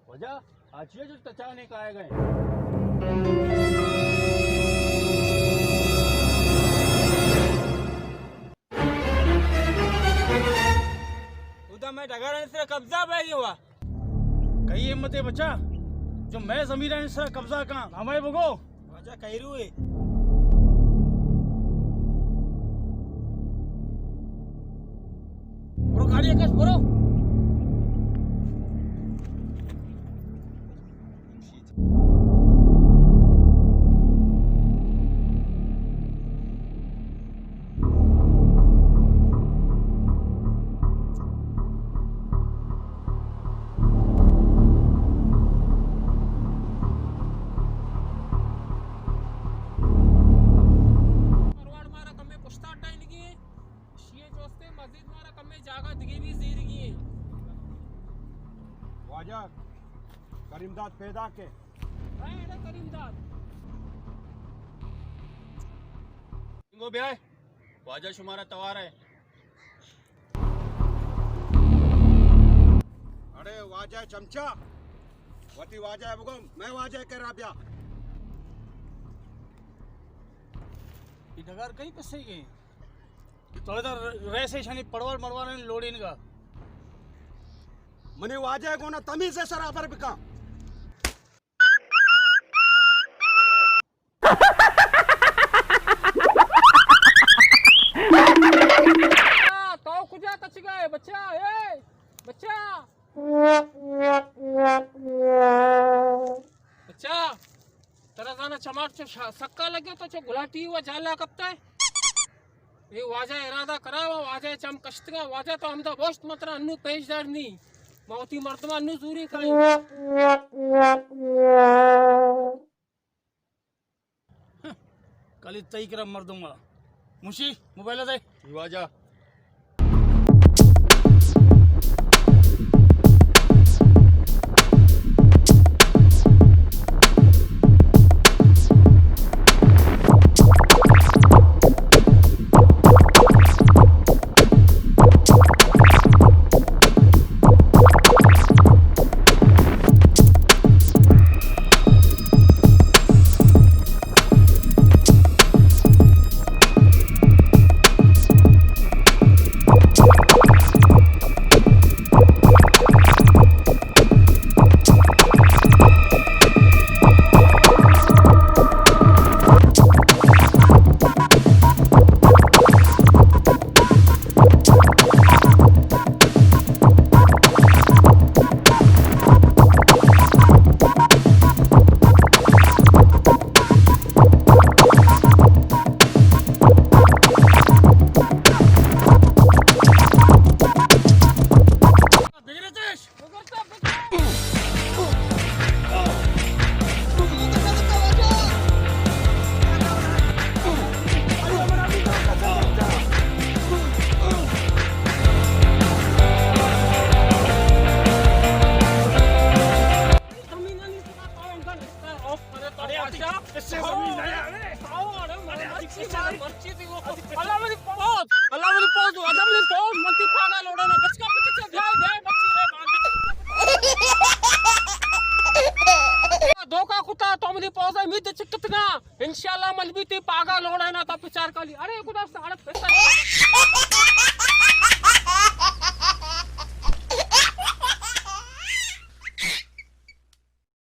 واجہ، آ چیا جو تچانے کائے گئے؟ ادا مئے ڈگارانی سرا قبضہ بئیگی ہوا۔ کئی ہمت ہے بچا جو مئے زمینانی سرا قبضہ کاں؟ ہمے بگو۔ واجہ کئی روئے؟ برو گاڑی کش، برو۔ مروان مارا کمے پشتا ٹائنگی ایں۔ شیئے جوستے مزید مارا کمے جاگہ دگے بھی زیرگی ایں۔ واجہ، کریم داد پیدا کے۔ ہاں، اڑے کریم داد۔ انگو بیائے، واجہ شمارا توار ہے۔ اڑے واجہ چمچہ، وتی واجہ بگو، مئے واجہ کرا بیا۔ یہ ڈگار کئی پسے گئے؟ تو ادھر ریسے شانی پڑوال مروان لوڑینگا۔ منی واجہ گونا تمیز سرا بر بکا۔ تو کجا تچگا ئے بچا؟ اے بچا! بچا! ترا زانا چماٹ چو شا-، سکا لگے تو چو گلاٹی و جالا کپتا ہے۔ اے واجہ ارادہ کرا و واجہ چم کشتگا، واجہ تو ہمدا بوشت مترا انو پیش دار نی۔ ما وتی مردمان انو زوری کائیں۔ کلی تئی کرا مردم والا۔ موشی، موبائل دے۔ جی واجہ۔ اللہ منی پوز، اللہ منی پوز، اللہ منی پوز، من تئی پاگا لوڑاں نا، بچکا پچ چل جائے، جائے، بچی رے باندے۔ دھوکا کتا، تو منی پوز ہے، می دے چکتگا۔ انشاءاللہ من بھی تئی پاگا لوڑاں نا، تا پچار کالی۔ ارے خدا ساڑا پیسہ۔